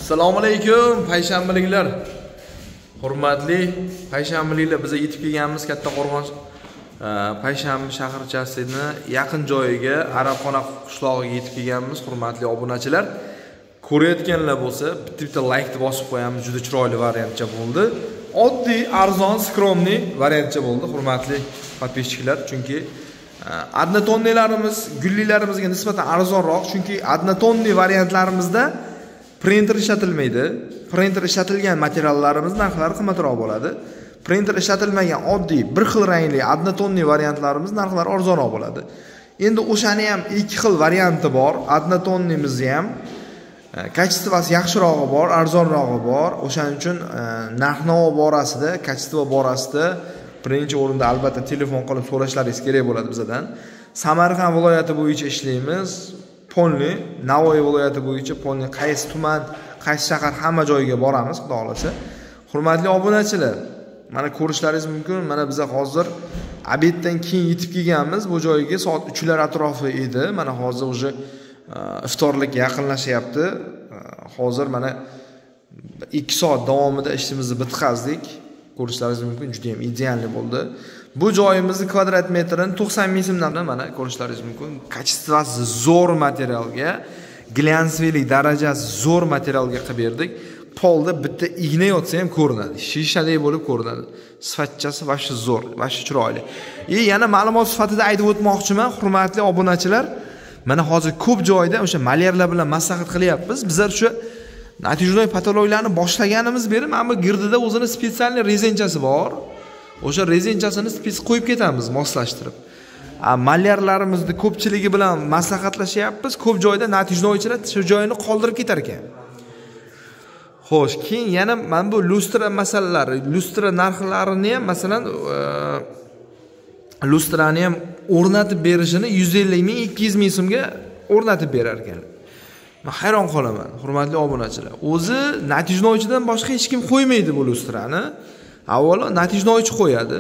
Assalomu alaykum payshanbaliklar. Hurmatli payshanbaliklar, biz yetib kelganmiz Kattaqo'rg'on payshanba shaharchasini yaqin joyiga, Arabxona qishlog'iga yetib kelganmiz. Hurmatli obunachilar, ko'rayotganlar bo'lsa, bitta-bitta like bosib qo'yamiz. Juda chiroyli variantcha bo'ldi. Oddiy, arzon, skromniy variantcha bo'ldi, hurmatli podpischilar, chunki однотонныйlarimiz gullilarimizga nisbatan arzonroq, chunki однотонный variantlarimizda printer ishlatilmaydi. Printer ishlatilgan materiallarimiz narxlari qimmatroq bo'ladi. Printer ishlatilmagan oddiy bir xil rangli однотонный variantlarimiz narxlari arzonroq bo'ladi. Endi o'shani ham ikki xil varianti bor. Однотонныйimizni ham kачествоsi yaxshirog'i bor, arzonrog'i bor. O'shaning uchun narx-navo borasida, kачество borasida birinchi o'rinda albatta telefon qilib so'rashlaringiz kerak bo'ladi bizadan. Samarqand viloyati bo'yicha ishlaymiz. Polni, Navoiy viloyati bo'yicha polni qaysi tuman, qaysi shahar, hamma joyga boramiz, xudo xolasa. Hurmatli obunachilar, mana ko'rishlaringiz mumkin, mana biz hozir obeddan keyin yetib kelganmiz bu joyga, soat 3 lar atrofi edi. Mana hozir уже iftorlik yaqinlashyapti. Hozir mana 2 soat davomida ishimizni bitkazdik. Ko'rishlaringiz mumkin, juda ham idealli bo'ldi. Bu joyimizni kvadrat metrini 90 ming so'mdan, mana ko'rishlaringiz mumkin. Kачествоsi zo'r materialga, glyansviylik darajasi zo'r materialga qilib berdik. Polda bitta igna yotsa ham ko'rinadi, shishadek bo'lib ko'rinadi. Sifatchasi vashi zo'r, vashi chiroyli. Yana ma'lumot sifatida aytib o'tmoqchiman, hurmatli obunachilar, mana hozir ko'p joyda o'sha malyarlar bilan maslahat qilyapmiz. Bizlar o'sha natijanoy patologlarni boshlaganimiz beri mana bu girdida o'zini spetsialniy rezinchasi bor. O'sha rezinchasini spets qo'yib ketamiz, moslashtirib. Malyarlarimizni ko'pchiligi bilan maslahatlashyapmiz. Ko'p joyda natijnoychilar shu joyini qoldirib ketar ekan. Xo'sh, keyin yana mana bu lustra masalalari, lustra narxlarini ham, masalan, lustrani ham o'rnatib berishini 150 ming, 200 ming so'mga o'rnatib berar ekan. Men hayron qolaman, hurmatli obunachilar. O'zi natijnoychidan boshqa hech kim qo'ymaydi bu lustrani. Avvalo natijnoychi qo'yadi.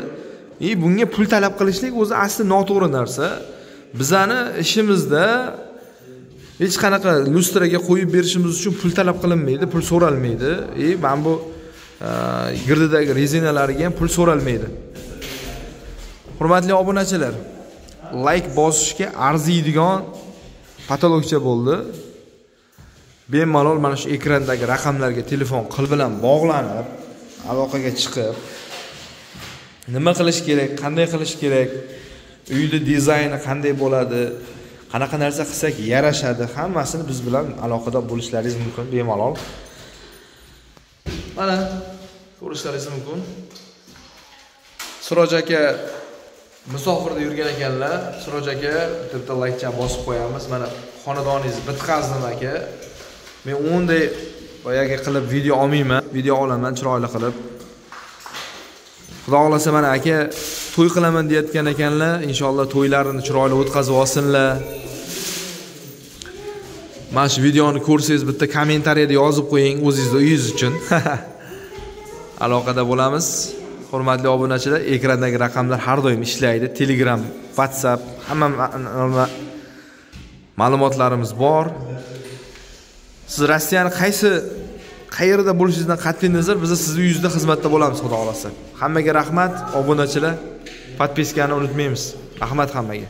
Bunga pul talab qilishlik o'zi asli noto'g'ri narsa. Bizani ishimizda hech qanaqa lustraga qo'yib berishimiz uchun pul talab qilinmaydi, pul so'ralmaydi. Mana bu girdidagi rezinalarga ham pul so'ralmaydi. Hurmatli obunachilar, like bosishga arziydigan patologcha bo'ldi. Bemalol mana shu ekrandagi raqamlarga telefon qil bilan bog'lanib, aloqaga chiqib, nima qilish kerak, qanday qilish kerak, uyni dizayni qanday bo'ladi, qanaqa narsa qilsak yarashadi, hammasini biz bilan aloqada bo'lishlaringiz mumkin bemalol. Mana ko'rishlaringiz mumkin. Siroj aka musofirda yurgan ekanlar. Siroj aka bitta like-cha bosib qo'yamiz. Mana xonadoningizni bitqazdim aka. Men unday boyagi qilib video olmayman, video olaman chiroyli qilib. Xudo xolasa mana aka to'y qilaman deyotgan ekanlar. Inshaalloh to'ylarini chiroyli o'tkazib olsinlar. Mana shu videoni ko'rsangiz bitta kommentariyada yozib qo'ying o'zingizni uyingiz uchun. Aloqada bo'lamiz. Hurmatli obunachilar, ekrandagi raqamlar har doim ishlaydi. Telegram, WhatsApp, hamma ma'lumotlarimiz bor. Siz Rossiyani qayerda bo'lishingizdan qat'iy nazar, biz sizni uyingizda xizmatda bo'lamiz, xudo xolasa. Hammaga rahmat, obunachilar, podpiskani unutmaymiz. Rahmat hammaga.